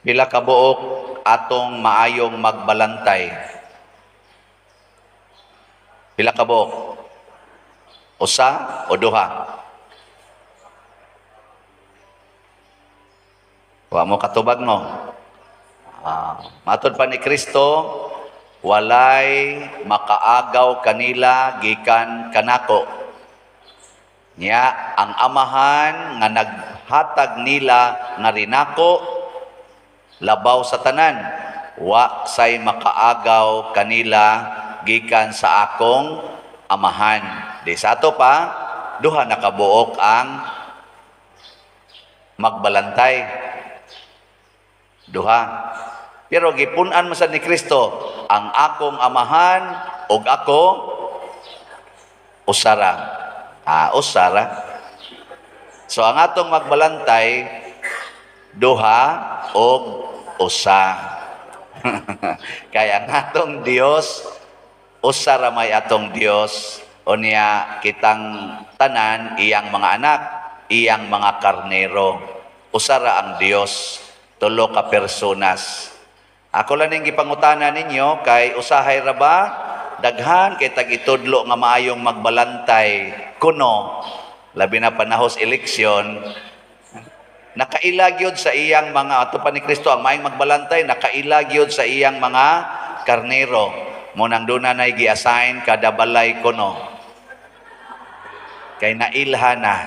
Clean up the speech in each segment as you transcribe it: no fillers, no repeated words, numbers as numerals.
Pila ka buok atong maayong magbalantay? Pila ka buok? Usa o duha? Wa mo katubag, no? Matod pa ni Kristo, walay makaagaw kanila gikan kanako. Nya ang Amahan nga naghatag nila nga rinako labaw sa tanan, wa say makaagaw kanila gikan sa akong Amahan. Di sa ato pa, duha na kabuok ang magbalantay. Duha. Pero gipun-an man sad ni Kristo, ang akong Amahan ug ako usara. Usara. So ang atong magbalantay duha og usa. Kaya ang atong Dios, usa ra may atong Dios, unya kitang tanan iyang mga anak, iyang mga karnero. Usa ra ang Dios, tulo ka personas. Ako lang ning gipangutana ninyo kay usahay ra ba daghan kay tag-itudlo nga maayong magbalantay kuno, labi na panahos eleksyon, nakaila gyud sa iyang mga ato pa ni Kristo ang maayong magbalantay, nakaila gyud sa iyang mga karnero. Mo nang duna nay gi-assign kada balay kuno. Kay nailhan na.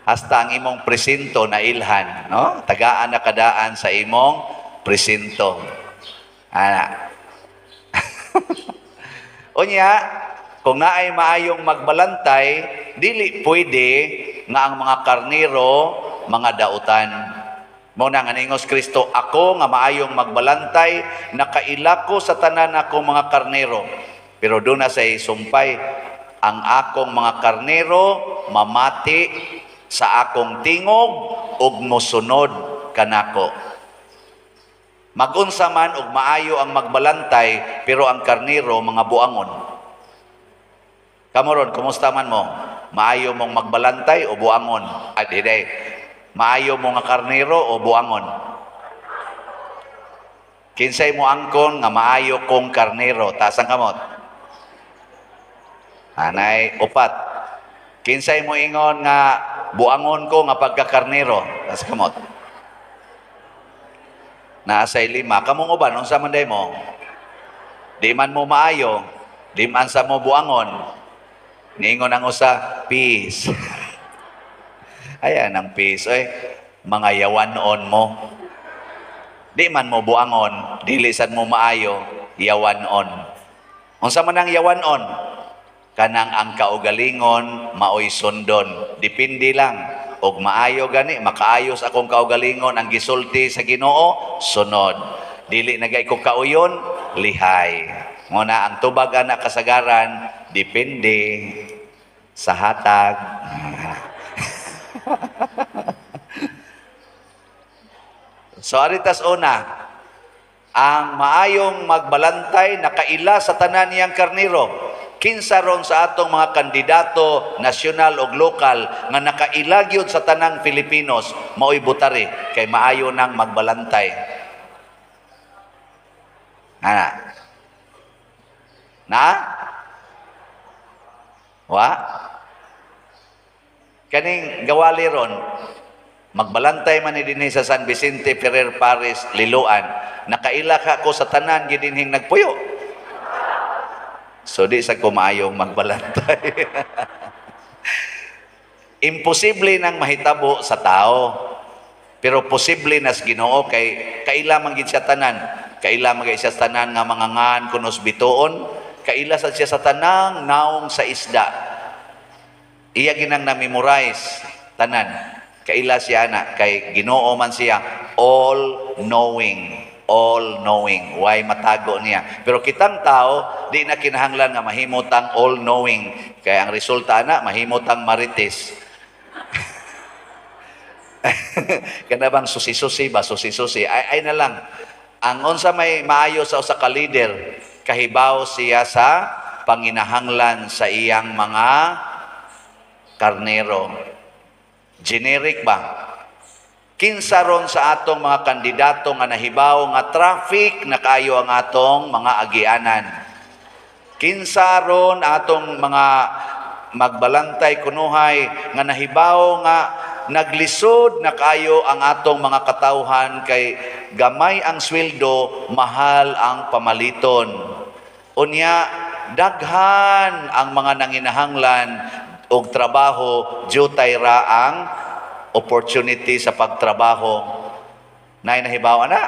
Hasta ang imong presinto nailhan, no? Tagaan na kadaan sa imong presinto. Ana. Unya, kung naay maayong magbalantay, dili pwede nga ang mga karnero mga dautan. Mao na nga ningos Kristo, ako nga maayong magbalantay, nakaila ko sa tanan akong mga karnero. Pero doon na say sumpay, ang akong mga karnero mamati sa akong tingog ug mosunod kanako. Magunsa man og maayo ang magbalantay, pero ang karnero mga buangon. Kamo ron, kumusta man mo? Maayo mong magbalantay o buangon? Ay, di, di. Maayo mo nga karnero o buangon? Kinsay mo angkon nga maayo kong karnero? Taas ang kamot. Anay, upat. Kinsay mo ingon nga buangon ko nga pagkakarnero? Taas ang kamot. Naasay lima. Kamong uban, unsa man day mo? Di man mo maayo, di man sa mo buangon. Niingon ang usa, peace. Ayan ang peace. Oy, mga yawan-on mo. Di man mo buangon, dili sad mo maayo, yawan-on. Unsa man ang yawan-on? Kanang ang kaugalingon maoy sundon. Depende lang. Og maayo gani, makaayos akong kaugalingon ang gisulti sa Ginoo, sunod. Dili na gay ko kauyon, lihay. Nguna ang tubag ana kasagaran, depende sa hatag. So aritas una, ang maayong magbalantay nakaila sa tanan niyang karnero. Kinsa ron sa atong mga kandidato nasyonal og lokal nga nakaila gyud sa tanang Filipinos, maoy butari kay maayo nang magbalantay. Ana. Na? Wa? Kaning gawali ron, magbalantay man ni dinhi sa San Vicente Ferrer Paris, Liloan. Nakaila ka ko sa tanan gid dinhing nagpuyo. So di sa kumayong magbalantay. Imposible nang mahitabo sa tao. Pero posible nas Ginoo kay kaila man gid siya tanan. Kaila man gid siya tanan nga mga ngan kunos bituon, kaila sad siya sa tanang naong sa isda. Iya ginang na-memorize tanan. Kaila siya na kay Ginoo man siya, all knowing. All knowing, why matago niya. Pero kitang tao di na kinahanglan nga mahimutang all knowing, kay ang resulta na mahimutang marites. Kana bang susi-susi ba, susi-susi ay na lang. Ang unsa may maayo sa usa ka leader, kahibaw siya sa panginahanglan sa iyang mga karnero. Generic ba? Kinsa ron sa atong mga kandidato nga nahibaw nga traffic na kaayo ang atong mga agianan? Kinsa ron atong mga magbalantay kunuhay nga nahibaw nga naglisod na kayo ang atong mga katawhan kay gamay ang sweldo, mahal ang pamaliton? Unya daghan ang mga nanginahanglan og trabaho, jutay ra ang opportunity sa pagtrabaho. Nay nahibaw ana?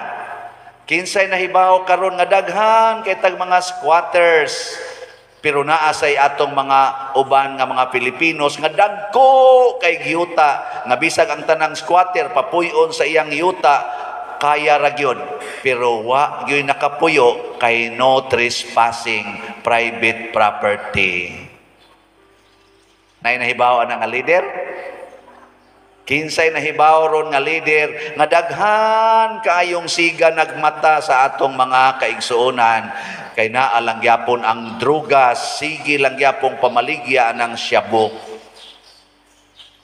Kinsay nahibaw karon nga daghan kay tag mga squatters, pero naa say atong mga uban nga mga Pilipinos nga dagko kay giyuta, nga bisag ang tanang squatter papuy-on sa iyang yuta, kaya ra gyud, pero wa gyud nakapuyo kay no trespassing, private property? Nay nahibaw ana nga leader? Kinsay nahibaw ron nga leader nga daghan kaayong siga nagmata sa atong mga kaigsuonan kay naa lang gyapon ang drugas, sige lang gyapong pamaligya ng shabu?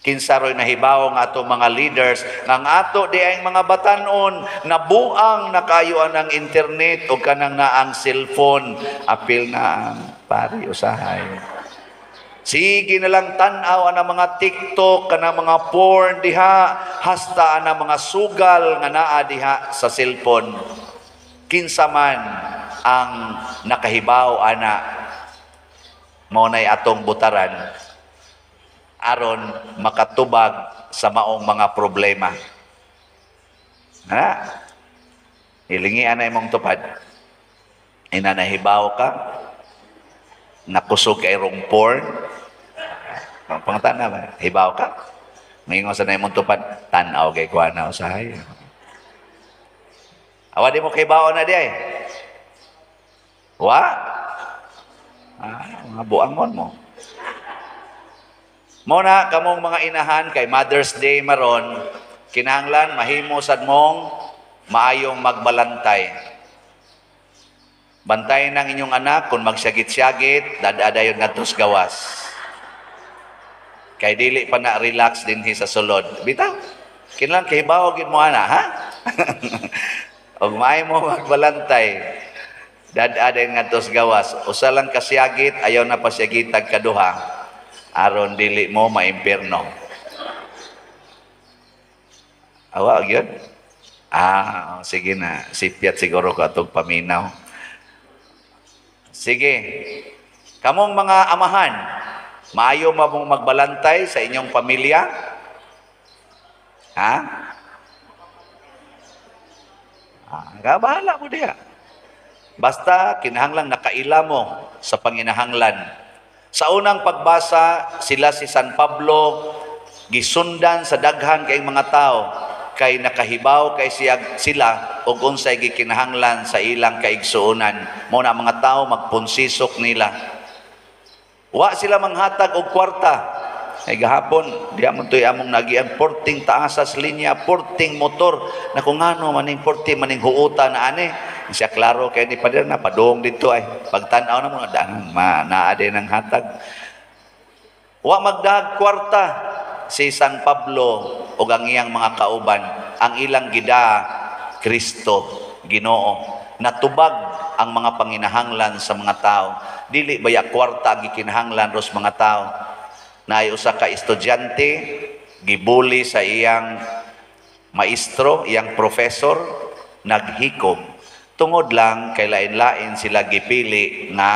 Kinsa roy nahibaw nga atong mga leaders nga ang ato di ang mga batanon nabuang na kayo ang internet o kanang naang cellphone, apil na ang pari usahay? Sige na lang tan-aw ang mga TikTok, kanang mga porn diha, hasta ang mga sugal nga naa diha sa cellphone. Kinsa man ang nakahibaw ana, mao nay atong butaran aron makatubag sa maong mga problema. Na, hilingi ana imong tupad. Ina nahibaw ka, nakusog kay rong porn. Pangutana ba? Hibaw ka? Ngayon sa na imong tupad, tanaw kay kuha na usahay. Awa di mo kahibaw na di ay. Wa? Ah, mga buangon mo. Mo na kamong mga inahan, kay Mother's Day maron, kinahanglan mahimo sad mong maayong magbalantay. Bantayan ng inyong anak kung magsyagit-syagit, dadadayon ngadto sa gawas. Kay dili pa na relax dinhi sa sulod. Bitaw. Kinahanglan kahibaw gid mo ana, ha? Og maayo mo magbalantay. Dad-a ngadto sa gawas. Usa lang kasyagit, ayaw na pasyagitag kaduha. Aron dili mo maimpierno. Awa gyud. Ah, sige na. Sipyat siguro ko atong paminaw. Sige. Kamong mga amahan, maayo ba mong magbalantay sa inyong pamilya? Ha? Ah, bahala mo diha. Basta kinahanglang nakaila mo sa panginahanglan. Sa unang pagbasa, sila si San Pablo gisundan sa daghan kay mga tao kay nakahibaw kay siya, sila og unsay gikinahanglan sa ilang kaigsuonan. Mao na mga tao magpunsisok nila. Wa sila manghatag og kwarta. Ay gahapon, diha mo to'y among nagian, porting taasas linya, porting motor. Na kung ano, maning porting, maning huuta na ani. Siya klaro kay ni pader na, padung dito ay. Pagtanaw na mo, daan, ma, naa din ang hatag. Wa magdahag kwarta si San Pablo o ang iyang mga kauban. Ang ilang gida, Kristo, Ginoo. Natubag ang mga panginahanglan sa mga tao. Dili baya kwarta ang gikinahanglan ros mga tao. Naay usa ka estudyante gibuli sa iyang maestro, iyang professor, naghikom. Tungod lang kay lain-lain sila gipili nga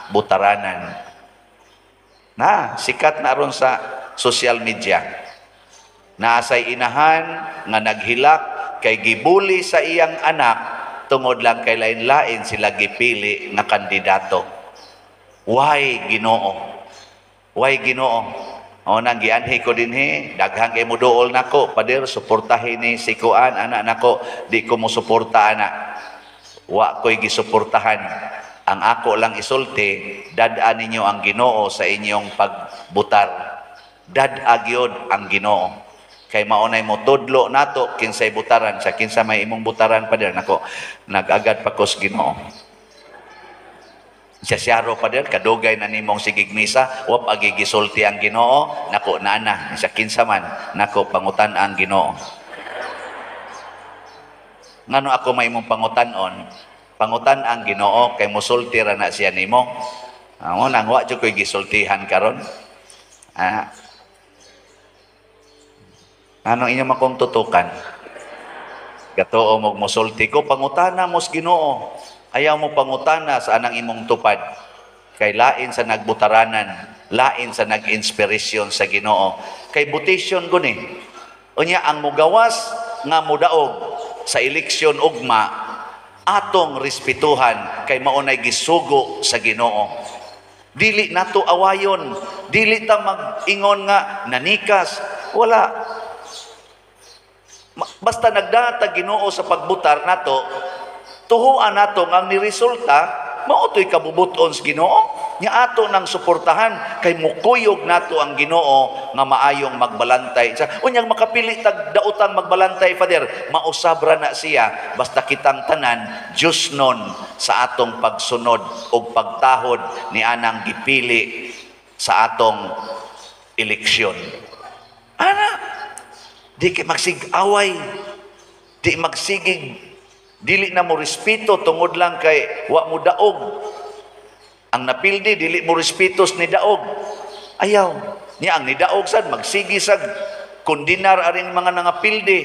butaranan. Na, sikat na aron sa social media. Naasay inahan nga naghilak kay gibuli sa iyang anak tungod lang kay lain-lain sila gipili nga kandidato. Why Ginoo? Why Ginoo? O nang gianhi ko dinhi, daghang kay moduol nako, pader suportahin ni si kuan anak nako, di ko mo suporta ana. Wa ko'y gisuportahan. Ang ako lang isulti, dad-a ninyo ang Ginoo sa inyong pagbutar. Dad-a gyud ang Ginoo. Kay maunay mo tudlo nato kinsay butaran sa kinsa may imong butaran, pader nako, nag-agad pa kos Ginoo. Siya siyaro, pader, kadugay na nimong sigig misa, wa pa gisulti ang Ginoo nako, nana sa kinsa man nako pangutan ang Ginoo. Ngano ako may imong pangutan-on? Pangutan ang Ginoo kay musulti ra na siya nimo. Amo nang wa jud ko'y gisultihan karon. Ah. Anong inyo makong tutukan? Gatuo mo musulti ko, pangutana mo sa Ginoo. Ayaw mo pangutana sa anang imong tupad. Kay lain sa nagbutaranan, lain sa nag-inspiration sa Ginoo. Kay butisyon guni. Unya ang mugawas nga mudaog sa eleksyon ugma, atong respetuhan kay maunay gisugo sa Ginoo. Dili nato awayon, dili ta mag-ingon nga nanikas, wala. Basta nagdata Ginoo sa pagbutar nato, tuhuan nato nga ang niresulta mao to'y kabubuton sa Ginoo. Nya ato nang suportahan kay mukuyog nato ang Ginoo nga maayong magbalantay. Sa unyang makapili tag daotang magbalantay, Father, mausab ra na siya basta kitang tanan Diyos nun sa atong pagsunod ug pagtahod ni anang gipili sa atong eleksyon. Ana, di kay magsig-away, di magsigig, dili na mo respeto tungod lang kay wa mo daog. Ang napildi, dili mo respetos ni daog. Ayaw. Niya ang nidaog sad, magsigi sag kundinar aring mga nangapildi.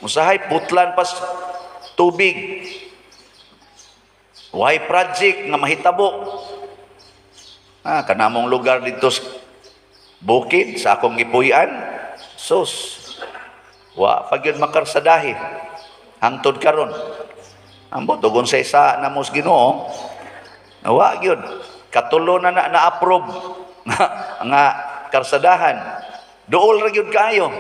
Musahay, putlan pas tubig. Why project nga mahitabo? Ah, kanamong lugar dito sa bukid, sa akong gipuy-an, sus, wa pag yun makarsadahi. Hangtod karon. Ambot, ugon sa isa na mos Ginoo, wa gyud. Katulo na na na-approve nga karsadahan. Duol ra gyud kaayo.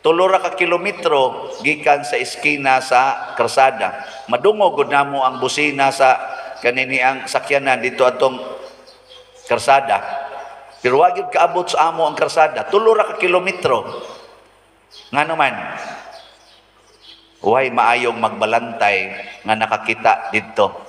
Tulo ra ka kilometro gikan sa eskina sa karsada. Madungog gud namo ang busina sa kanini ang sakyanan dito atong karsada. Pero wa gyud kaabot sa amo ang karsada. Tulo ra ka kilometro. Ngano man? Way maayong magbalantay nga nakakita didto.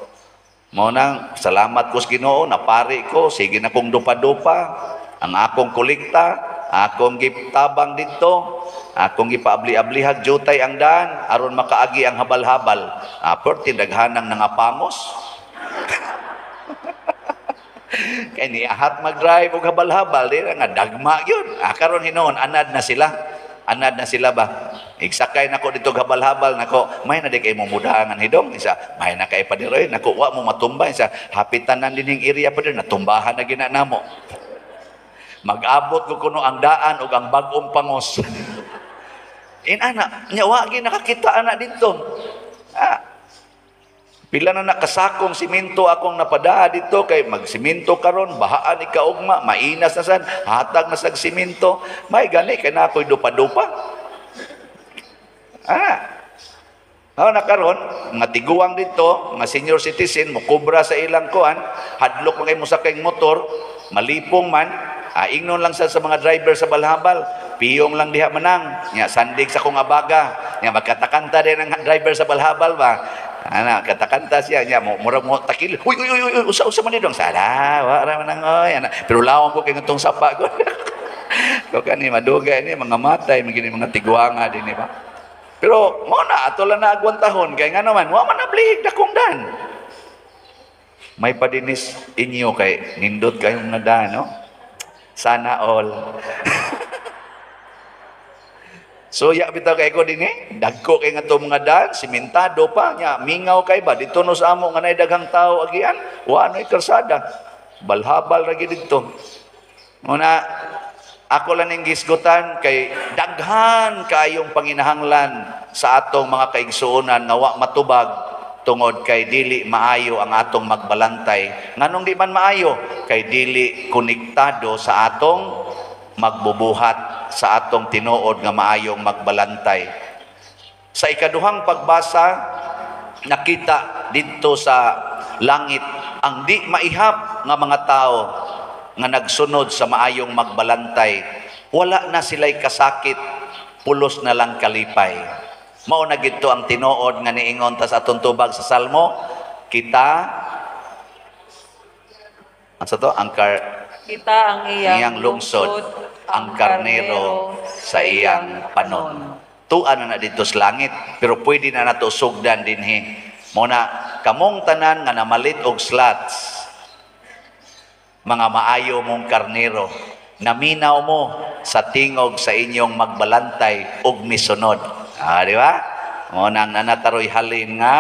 Mao nang salamat ko sa Ginoo, napari ko, sige na kong dupa-dupa, ang akong kolekta, akong gitabang didto, akong gipaabli-ablihag jutay ang daan aron makaagi ang habal-habal. Ah, perti daghanang nangapangos. Kay niahat mag-drive og habal-habal, di na nga dagma gyud. Ah, karon hinuon anad na sila. Anad na sila ba? Igsakay nako dito habal-habal nako, may na di kay mo mudangan hidong isa, may na kay padiroy nako wa mo matumba isa, hapitan na dinhing area padir natumbahan na gina namo. Mag-abot ko kuno ang daan ug ang bag-ong pangos. Inana, nya wa gi nakakita ana didto. Ah, pila na nakasakong simento akong napadaa dito kay magsimento karon bahaan ni kaugma mainas na sad hatag na sag simento may gani kay na ako'y dupa-dupa. Ah, mao na karon mga tiguang dito, mga senior citizen mokobra sa ilang kuan, hadlok man kay mo sakay motor, malipong man, ah, ingnon lang sa mga driver sa balhabal, piyong lang diha manang, nya sandig sa kong abaga, nya magkatakanta din ang driver sa balhabal ba. Ana, katakanta siya niya, mo mura mo takil. Uy, uy, uy, uy, usa-usa man didong. Sala, wa ra man ang oy. Ana, pero lawang ko kay ngatong sapa ko. Ko kani madugay ni mga matay, magini mga tiguanga din ba. Pero mo na ato lang na agwantahon kay ngano man, wa man nablig dakong dan. May padinis inyo kay nindot kayong nga dan, no? Sana all. So ya bitaw kay ko dinhi, dagko kay ngadto mga daan, simentado pa nya, mingaw kay ba dito no sa amo nga nay daghang tawo agian, wa noy karsada. Balhabal ra gyud didto. Muna ako lang ning gisgutan kay daghan kaayong panginahanglan sa atong mga kaigsuonan nga wa matubag tungod kay dili maayo ang atong magbalantay. Nganong di man maayo? Kay dili konektado sa atong magbubuhat sa atong tinuod nga maayong magbalantay. Sa ikaduhang pagbasa, nakita didto sa langit ang di maihap nga mga tao nga nagsunod sa maayong magbalantay. Wala na sila'y kasakit, pulos na lang kalipay. Mao na gidto ang tinuod nga niingon ta sa atong tubag sa Salmo, kita ano to? Ang kita ang iyang iyang lungsod, ang karnero sa iyang panon. Tuan na na dito sa langit, pero pwede na nato sugdan dinhi. Mao na kamong tanan nga namalit og slots, mga maayo mong karnero, naminaw mo sa tingog sa inyong magbalantay og misunod. Ah, di ba? Mao nang nanataroy halin nga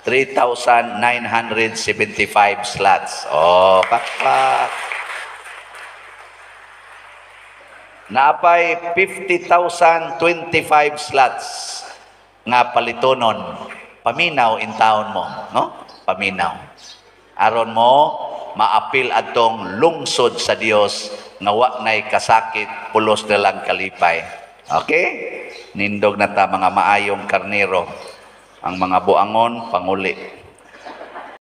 3,975 slots. Oh, pakpak. Naapay 50,025 slots nga palitonon. Paminaw in town mo, no? Paminaw. Aron mo maapil adtong lungsod sa Dios nga wa nay kasakit, pulos na lang kalipay. Okay? Nindog na ta, mga maayong karnero. Ang mga buangon, panguli.